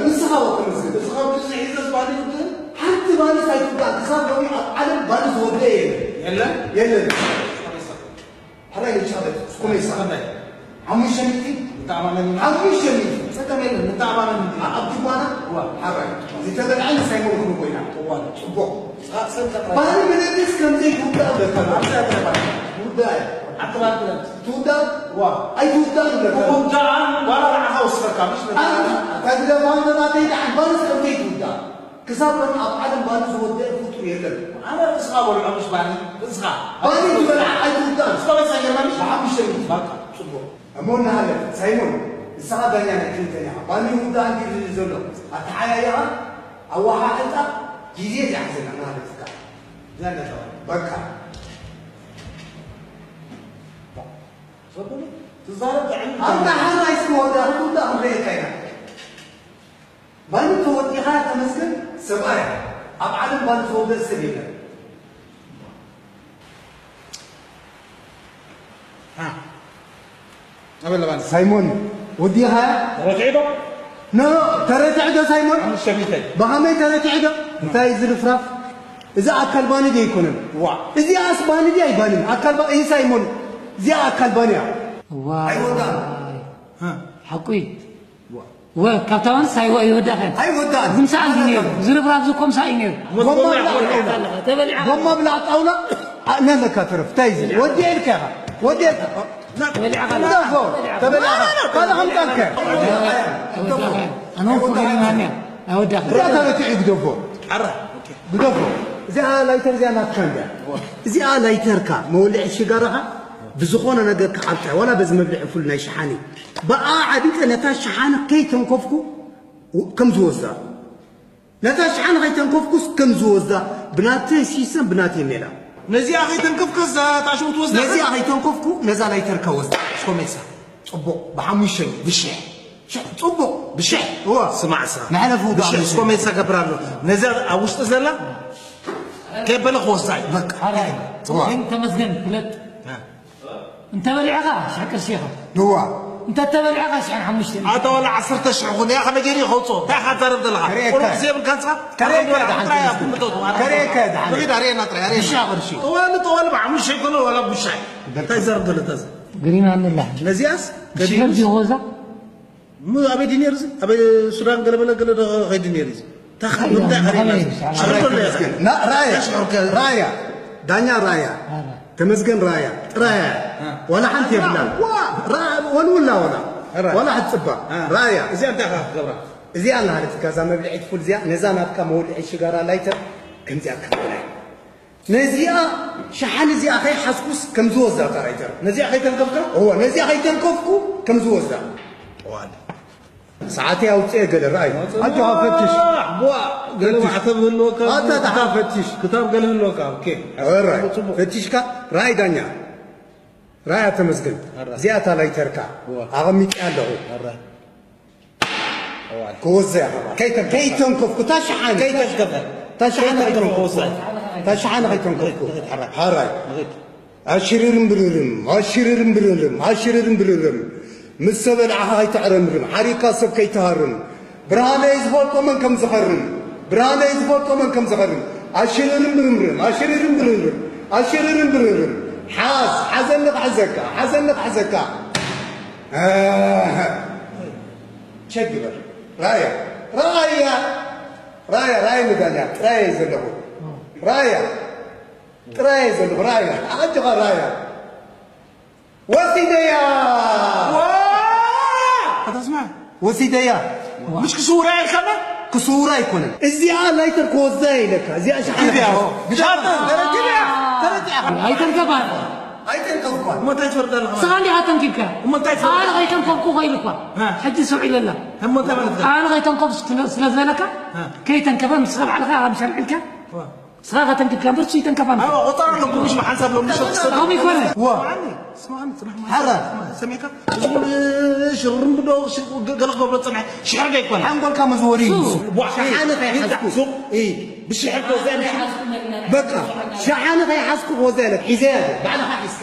ንስኻ ወዲ መስገን። እዚ ካብ እዚ ሒዘ ዝባኒ ውድእ? ሓንቲ ባኒ ሳይትውዳእ ክሳብ ሎሚ ኣብ ዓለም ባኒ ዝወደአ የለን። የለን? የለን። ሕራይ ንጫበት፣ እስኩም ይስሓብ። ሓሙሽተ ሚእቲ? ንተኣማመን። ሓሙሽተ ሚእቲ? ጸገም የለን፣ ንተኣማመን። ኣ-፣ ኣብ ጅባና? እዋ። ሕራይ። ዝተበልዐ ንሳይሞን ክንቦ ኢና። እዋ። ጽቡቕ። ሳ-፣ ሰብ ተቕረብ። ባኒ ምልግስ ከም ዘይትውዳእ ኣለካ። ኣብ ሰብ ተቕረብ። ትውዳእ። ኣትባል ትውዳእ? እዋ። ኣይትውዳእ ኣለካ። ትውዳእ፣ ዋላ ንዓኻ ወስኸካ፣ ምሽ ኣንታ፣ ነካ። ኣንታ ግደፋ፣ ንባተይ ደሓን፣ ባንስ ከም ዘይትውዳእ። ክሳብ ሎሚ ኣብ ዓለም ባኒ ዝወደአ ፍጡር የለን። ኣነ ርእስኻ በልዖ፣ ምሽ ባኒ፣ ርእስኻ። ባኒ ዝበልዓ ኣይትውዳእን። እስከ በሳ ጀርመን፣ ምሽ? ብሓሙሽተ ሚእቲ። በቃ፣ ጽቡቕ። እሞ እናሃለ፣ ሳይሞን፣ ንስኻ ዳኛ ናይ ክልተን ኢኻ። ባኒ ይውዳእ እንዲ ዝብል ዘሎ ኣተሓያየኻ፣ ኣወሓሕልታ፣ ግዜ ዘይሓዘና እናሃለትካ። እዛ እንዳተባለ፣ በቃ። ዘበለ፣ ትዛረብ ጥዕም ኣንታ ሓራይ እስኪ ወዳ፣ ክትውዳእ ክንርእየካ ኢና። ባኒ ተወዲኻ ተመስገን ሰብኣይ። ኣብ ዓለም ባኒ ዝወደእ ሰብ የለን። አ። ኣበለ ባኒ። ሳይሞን፣ ወዲኻ? ተረትዒ ዶ? ኖ፣ ተረትዒ ዶ ሳይሞን? ሓሙሽተ ሚእቲ። ብኸመይ ተረትዒ ዶ? እንታይ እዚ ልፍራፍ? እዚ ኣካል ባኒ ዶ ኣይኮነን? ዋ። እዚኣስ ባኒ ዶ ኣይባንን? ኣካል ባ-፣ ይህ ሳይሞን፣ እዚኣ ኣካል ባኒ እያ። ዋይ። ኣይወዳን። አ። ሓቁ እዩ። ዋ። ወ-፣ ካብታ ባንስ ኣይወ-፣ ኣይወዳእን። ኣይወዳእን። ዝምሳዕ እዩ ነይሩ። ዝርብራብ ዝኮምሳ እዩ ነይሩ። ጎማ ብላዕ ጣውላ። ተበሊዓ። ጎማ ብላዕ ጣውላ። ኣ-፣ ነለካ ትረፍ። እንታይ እዩ? ወዲ ኢልካ ኢኻ። ወዲ ኢልካ። ተበሊዓ ካላ። ግደፎ። ተበሊዓ። ካልእ ከምጣልካ። ኣይወዳእን። ኣነ እውን ፍቅር ይማንያ። ኣይወዳእን። እዚኣ ተረቲዑ ግደፎ። ዓራ። ግደፎ። እዚኣ ላይተር እዚኣ ናትካ እንድያ። እዚኣ ላይተርካ መወልዒ ሽጋራኻ ብዝኾነ ነገር ክዓብጣ፣ ዋላ በዚ መብልዒ ፉል ናይ ሸሓኒ። ብኣ ዓቢጠ ነታ ሸሓኒ ከይተንከፍኩ ከም ዝወስዳ። ነታ ሸሓኒ ከይተንከፍኩስ ከም ዝወስዳ። ብናተይ ሲስተም፣ ብናተይ ሜላ። ነዚኣ ከይተንከፍካ እዛ ታሽሙ ትወስዳ? ነዚኣ ከይተንከፍኩ፣ ነዛ ላይተርካ ወስዳ። ሽኮ ሜሳ። ጽቡቕ፣ ብሓሙሽተ፣ ብሽሕ። ሽሕ፣ ጽቡቕ፣ ብሽሕ። እዋ። ስማዕ፣ ስማዕ። መሕለፊ ውዱእ ብሽሕ፣ ኣምስት። ሽኮ ሜሳ ገብር ኣሎ። ነዚኣ ኣብ ውሽጢ ዘላ ከይበለ ክወስዳ እዩ። በቃ። ሓራይ። እዋ። ግን ተመስገን፣ ፍለጥ። እ። እንተ በሊዕኻ ሽሕ ቅርሺ ኢኻ። እዋ። እንተ ተበሊዕኻ ሽሕን ሓሙሽተን። ኣታ ዋላ ዓሰርተ ሽሕ ኹን እያ፣ ከመይ ገይሩ ይኸውፅኦ? እንታይ ኢኻ ትዛረብ ዘለኻ? ከርእየካ። ቁሩብ ግዜ የብልካን ንስኻ? ከርእየካ። ጥራይ እያ፣ ጥራይ እያ። ከርእየካ። ንኺድ፣ ኣርእየና ጥራይ፣ ኣርእየና። ብሻ ቅርሺ። ዋላ ጠዋሊ ብሓሙሽተ ይኮነ ዋላ ብሻ። እንታይ ይዛረብ ዘሎ ተዝ? ግሪን ኣንላ። ነዚኣስ? ብሽሕ ገዲሉ? ድዩ ኾዛ? ም-፣ ኣበይ ድዩ ነይሩ እዚ? ኣበይ ሱዳን ገለመለ ገለ ዶ ኸይዱ ነይሩ እዚ? እንታይ ኸ-፣ ኣይ፣ ንምንታይ ኸሪና? ኣይ፣ ሽሕር ዶ ኣለያ? ና-፣ ራያ፣ ሽሕር ከ-፣ ራያ፣ ዳኛ ራያ፣ ራያ። ተመስገን ራያ፣ ጥራያ። አ። ዋላ ሓንቲ የብላን። ዋ፣ ራ-፣ ወልውላ ዋላ። ራያ። ዋላ ሓንቲ ጽባ። አ። ራያ። እዚኣ እንታይ ኸ ክገብራ? እዚኣ እናሃለት እካ እዛ መብልዒት ፉል እዚኣ፣ ነዛ ናትካ መወልዒ ሽጋራ ላይተር ከምዚኣ ክገብራ። ነዚኣ ሸሓኒ እዚኣ ከይሓዝኩስ ከም ዝወዛ ታራይተር። ነዚኣ ከይተንከፍካ? እወ፣ ነዚኣ ከይተንከፍኩ ከም ዝወዛ። ጠዋሊ። ሰዓተይ ኣውፅኤ ገለ ረኣይ። ኣጆኻ ፈትሽ። ቧ፣ ገለ ፈትሽ። ማዕተብ ህልወካ፣ ኣታ ደሓ ክታብ፣ ፈትሽ። ክታብ ገለ ህልወካ፣ ኦኬ። ኦራይ። ጽቡቕ። ፈትሽካ፣ ረኣይ ዳኛ። ረኣይ ተመስገን። ኣራ። እዚኣ እታ ላይተርካ። እወ። ኣቐሚጥያ ኣለኹ። ኣራ። ክወዘ እያ። ከይተንከፍካ። ከይተንከፍኩ፣ እታ ሸሓነ። ከይተንከፍካ። እታ ሸሓነ ከይተንከፍኩ። ከይተንከፍካ። እታ ሸሓነ ከይተንከፍኩ። ንኺድ፣ ንኺድ፣ ሓራይ። ሓራይ። ንኺድ። ኣሽርርም ብርርም፣ ኣሽርርም ብርርም፣ ኣሽርርም ብርርም። ምስ ተበላዕኻ ከይተዕረምርም፣ ሓሪካ ሰብ ከይትሃርም። ብርሃነይ ዝፈልጦ መን ከም ዝኸርም፣ ብርሃነይ ዝፈልጦ መን ከም ዝኸርም። ኣሽርርም ብርምርም፣ ኣሽርርም ብርርም፣ ኣሽርርም ብርርም። ሓዝ፣ ሓዘኒ ክሕዘካ፣ ሓዘኒ ክሕዘካ። ኣህ። ቸክ ግበር። ራያ፣ ራያ፣ ራያ፣ ራያ ንዳልያ፣ ጥራይ ዘለኹ። ራያ፣ ጥራይ ዘለኹ፣ ራያ፣ ኣጆኻ ራያ። ወሲደያ! ዋ! ከተስማ? ወሲደያ። ምሽ ክስውራ ኢልካና? ክስውራ ኣይኮነን። እዚኣ ላይተር ክወስዳ ኢለካ። እዚኣ ሸሓነ ኪድ ያው። ክሸጥ። ሻጥ። ተረኪብ እያ። ተረኪብ እያ። ኣይተንከባን። ኣይተንከብኳን። እሞ እንታይ ትፈርድ ኣለኻ? ንስኻ እንዲኻ ተንኪብካ። እሞ እንታይ ትፈርድ? ኣነ ከይተንከብኩ ኸይልኳ። እ። ሕጂ ስምዒ ለላ። እሞ እንታይ ማለት እዩ? ኣነ ከይተንከብኩ ስለ፣ ስለ ዝበለካ፣ እ። ከይተንከበ ንስኻ ባዕልኻ ኣብ ሸምዒ ኢልካ። እ። ንስኻ ከተንክብካ እምበር እሱ ይተንከፋ። ኣዎ፣ ቆጠራ ኣለኩም፣ ምሽ ብሓንሳብ ሎም ምሽ ክሰብ። ከምኡ ይኮነ። ዋ። ስማዕኒ፣ ስማዕኒ፣ ጽናሕ ማለት። ሓራ። ስማዕኒ፣ ሰሚዕካ? እዚ ኩሉ ሽርርም ብዶ፣ ሽ-፣ ገ-፣ ገለ ክገብሮ ጸንሐ፣ ሽሕር ዶ ይኮነ? ሓንጎልካ መዝወሪ እዩ። ሱ-፣ ዋ፣ ሸሓነ ከይሓዝኩ። ሱቕ። እይ፣ ብሽሕር ዶ ዘን-፣ በቃ፣ ሸሓነ ከይሓዝኩ ወዘ ኢለ፣ ሒዘ ያለ፣ ባዕልኻ ሒዝካ።